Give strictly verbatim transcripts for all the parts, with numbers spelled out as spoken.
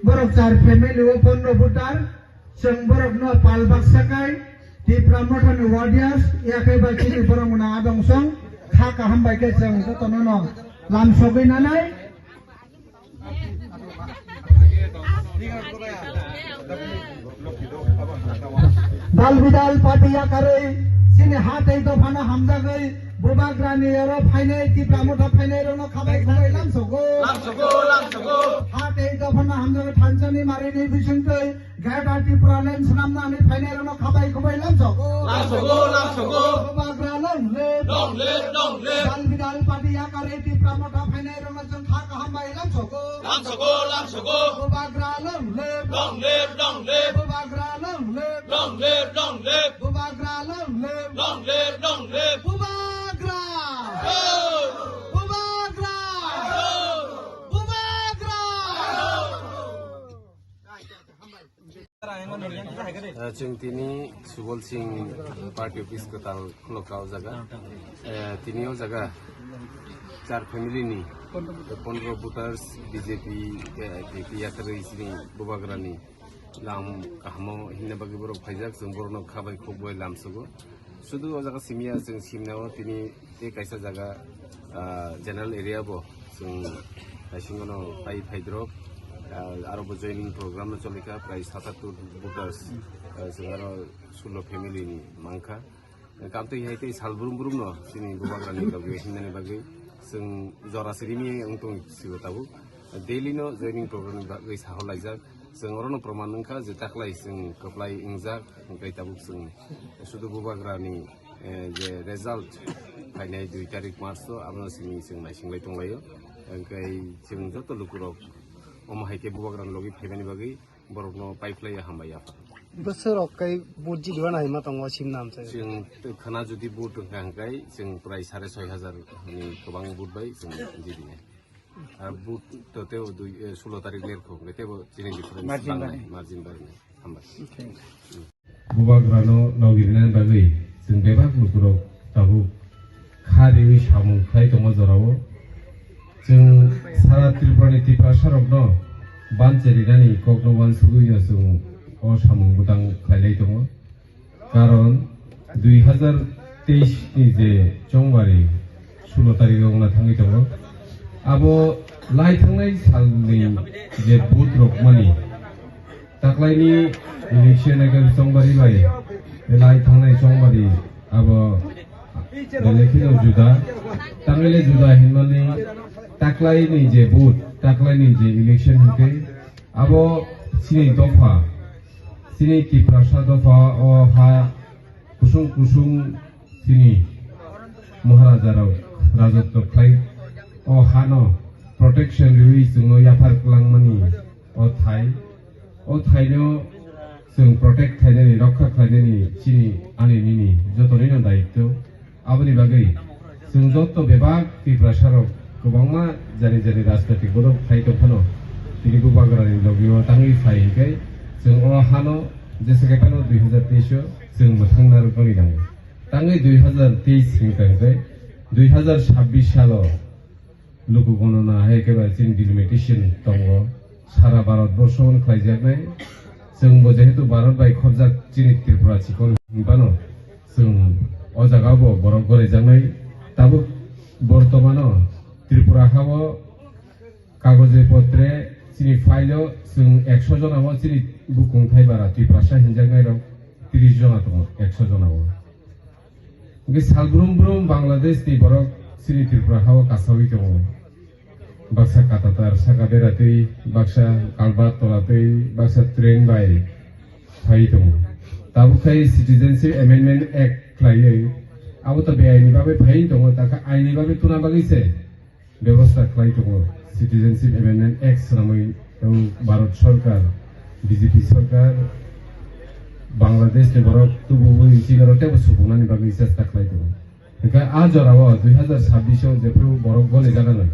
Borok char family o pondro voter, chwng borokno pal baksa kai, Tipra Mothani warriors, yakhai bai chini borok mwnang adong song, kha kaham bai khe chwng jotono no lam sogwi nanai. Dal bidal party yakarwi chini ha tei dophano hamjagwi Bubagrani oro phainai, Tipra Motha phainai rokno khabai khabai lamsogo. Lamsogo, lamsogo. Ha tei dophano hamjagwi thansani marini bisingtwi Greater Tipraland swnamnani phainai rokno khabai khabai lamsogo. Lamsogo, lamsogo. Bubagra long live. Long live, long live. Dal bidal party yakarwi Tipra Motha phainai rokno chwng kha kaham bai lamsogo. Lamsogo, lamsogo. Bubagra long live. Long live, long live. Bubagra long live. Long live, long live. Bubagra long live. Long live, long live. Bubagra. Long. Bubagra. Long. Bubagra. Long. Ah, chwng tini Subol Singh party office kwtal khulokha o jaga. Eh, tini o jaga char family ni pondro voters B J P, eh, P P yakarwi chini Bubagrani lam kahamo hinna bagwi borok phaijak, chwng borokno khabai khukbai lamsogo. Sudu o jaga simya chwng simnao tini tei kaisa jaga, ah, general area bo chwng naisingono pai phaidrop, ah, aro bo joining program no cholikha prai satattur voters, ah, chwng aro sulo family ni mankha. Kamtwi hai tei sal brum brum no chini Bubagrani logi himnani bagwi chwng jora sirimi wng tong sigo tabuk. Daily no joining program ni bagwi saho laijak. Chwng orono proman wngkha je taklai chwng kwplai wngjak, hwnkhe tabuk chwng sudu Bubagrani, eh, je result phainai dui tarik March o, abono simi chwng naisingbai tonglaio. Hwnkhe chwng joto lukurok omo hai khe Bubagrani logi phaimani bagwi borokno paiphlaiya, hambai yapha. Bwswk rok kai vote jidibana hai ma tongo simna amchai. Chwng khana jodi vote wngkha hwnkhe chwng prai sare soi hajar ni kwbang vote bai chwng jidinai. Ar vote to tebo dui, eh, sulo tarik lerkho, hwnkhe tebo chini difference margin bangnai, bangnai. Margin bangnai. Hambai. Thank you. Bubagrano logi rinani bagwi chwng bebak lukurok tabuk kha riwi samung khlai tongo jorao. Chwng sara Tripurani Tiprasarokno banche rinani kokno uansugwino chwng o samung bwtang khlailai tongo. Karon dui hazar teis ni je chongbari sulo tarik wngna thangwi tongo. Abo lai thangnai salni je vote rok mani taklaini election eke chongbari bai lai thangnai chongbari abo belai kheno juda. Tangwile juda hinmani taklaini je vote, taklaini je election hwnkhe abo chini dopha, chini Tiprasa dopha o ha kusung kusung chini Maharaja rok rajotto khlai o hano protection riwi chwngno yaphar kwlangmani o thai, o thaino chwng protect khlainani, rokha khlainani chini ani nini jotonino daityo. Aboni bagwi chwng joto bebak Tiprasarok kwbangma jani jani rajnitik bono khlai tongphano tini Bubagrani logio tangwi phai hwnkhe chwng o hano jesa khe phano dui hazar teis o chwng mwthangna rwkmani nango. Tangwi dui hazar teis hwnkha hwnkhe dui hazar sabbish salo luku gonona hai khe ba chini delimitation tongo. Sara Bharat borso hwn khlaijaknai. Chwngbo jehetu Bharat bai khobjak chini Tripura chikon hinbano chwng o jaga bo borok gorejaknai. Tabuk bortomano Tripura hao kagoje potre chini file o chwng ekso jona o chini bukung thai bara Tiprasa hinjaknai rok tris jona tongo ekso jona o. Hwnkhe sal brum brum Bangladesh ni borok chini Tripura hao kasaui tongo. Baksa katatar saka beratwi, baksa kalbat tolatwi, baksa train bai phai tongo. Tabuk khai Citizenship Amendment Act khlaiwi abo to beaini bagwi phai tongo, takha aini bagwi tuna bagwi se bebosta khlai tongo. Citizenship Amendment Act swnamwi tong Bharat Sarkar, B J P sarkar, Bangladesh ni borok tubuwi chini oro teibo supuknani bagwi chesta khlai tongo. Hwnkhe a jorao dui hazar sabbish o jephru borok gole jaganw,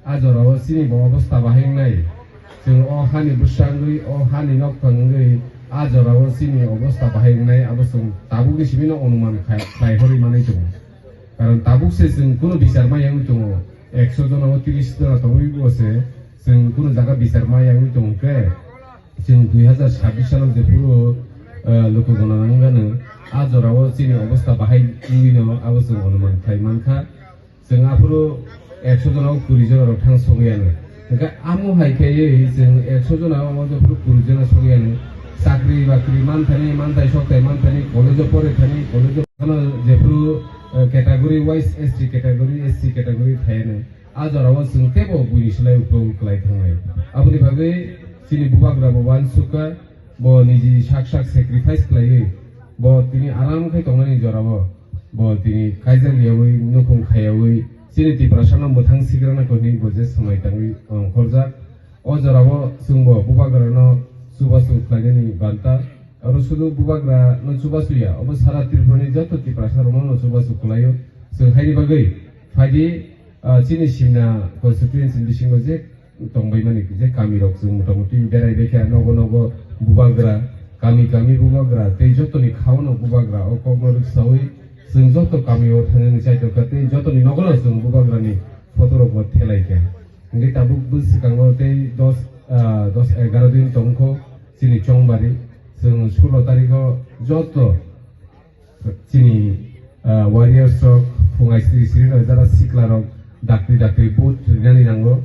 a jorao chini bo obosta bahai wngnai. Chwng o hani bwswk wngwi, o hani nokthang wngwi, a jorao chini obosta bahai wngnai, abo chwng tabukni simino onuman khai-, khlai horwi manwi tongo. Karon tabuk se chwng kunu bichar ma yangwi tongo, ekso jona o tris jona tongwi bo se chwng kunu jaga bichar ma yangwi tongo khe, Chwng dui hazar sabbish salo jephuru, eh, luku gona nangmani, a jorao chini obostha bahai wngwino abo chwng onuman khlai mankha. Chwng aphuru ekso jona o kuri jona rok thang sogwi ano. Hwnkhe amo hai khe chwng ekso jona o jephuru kuri jona sogwi ano. Chakri bakri manthani, manthai sokthai manthani, college o porithani, college o jephuru, eh, category wise S T category, S C category thai ano. A jorao chwng teibo buini slai uklok uklai thangnai. Aboni bagwi chini bubagra bo uansukha, bo niji sak sak sacrifice khlaiwi, bo tini aram khai tongnani jorao, bo tini kaijak yawi, nukhung khayawi, chini Tiprasano mwthang sigrana koi hwnwi bo je swmai tangwi ongkhorjak. O jorao chwngbo bubagrano chubachu khlainani banta. Aro sudu bubagrano chubachu ya, obo sara Tripurani joto Tiprasarokno chubachu khlaio. Chwng haini bagwi phaidi, ah, chini Simna constituency bisingo je tongbaimani je kamirok chwng motamuti berai baikha, nogo nogo bubagra, kami kami bubagra, tei jotoni khaono bubagra, o kokno rwksaui chwng joto kamio thangnani chaitokha, tei jotoni nogono chwng bubagrani photorokbo thelaikha. Hingke tabuk bwskango tei dos, ah, dos egaroh din tongkho chini chongbari. Chwng sulo tarikho joto chini, ah, warriors rok phungai sri sri no jara sikla rok dakti dakti vote rinani nango.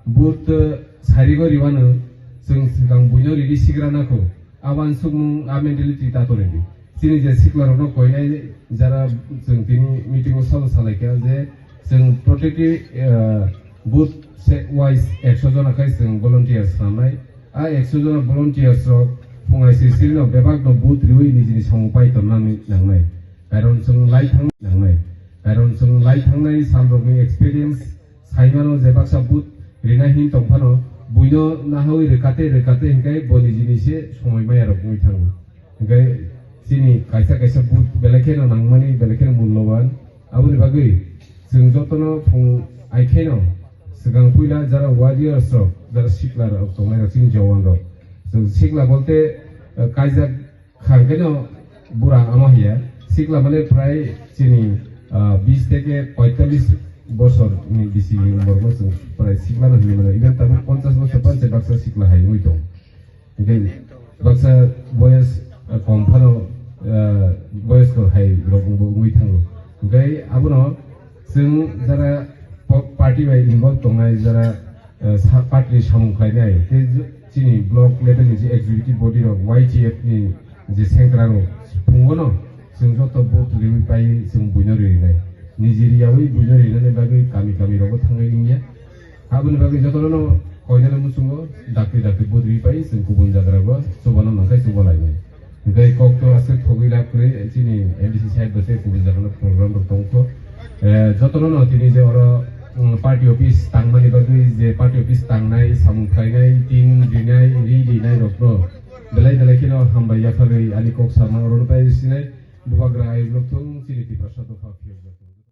Vote, ah, sarigo riwano chwng swkang buino ridi sigra nangkho. A uansukmung, a mentality ta tongdi. Chini je sikla rokno koinai jara chwng tini meeting o sabo salaikha je chwng protective, ah, booth se-, wise ekso jona khai chwng volunteers nangnai. A ekso jona volunteers rok phungai sri sri no bebak no booth riwi nijini samung pai tonna nangnai. Karon chwng lai thang nangnai. Karon chwng lai thangnai sal rokni experience saimano je baksa booth rina hin tongphano buino nahawi rwkate rwkate hinkai bo nijini se somoi maya rok wngwi thango. Hinkai chini kaisa kaisa booth belai kheno nangmani belai kheno mulloban. Aboni bagwi chwng jotono phung ai kheno swkang puila jara warriors rok, jara sikla rok tongnai rok, chini jawan rok. Chwng sikla bolte, eh, kaijak kha keno bura ama hiya. Sikla mane prai chini, ah, bis theke poitallis bosor ni bisi ni umor bo chwng prai sikla no hinwi mano. Even tabuk ponchas bosor pan se baksa sikla hai wngwi tong. Hingke baksa boyos, ah, kom phano, ah, boyos ko hai rok bo wngwi thango. Hingke abono chwng jara po-, party bai involve tongnai, jara, ah, sa-, party ni samung khlainai, tei chini block level ni je executive body rok, Y T F ni je sengkrak rok, phungono chwng joto vote riwi pai chwng buino rinai. Niji riyawi buino rinani bagwi kami kami rogo thangwi wngya. Aboni bagwi jotono koinani muchungo dakti dakti vote riwi pai chwng kubun jaga rogo chubano nangkhai chuba lainai. Hingke kok to aswk thogwi lab kwrwi chini M D C side bo se kubun jaga no program rok tongkho. Eh, jotono no tini je oro, mm, party office tangmani bagwi je party office tangnai, samung khlainai, tin rinai, ri rinai rokno belai belai kheno hambai yapharwi ani kok sama orono pai sinai. Bubagra ayuk rok thung chini Tiprasa dopha phiyok.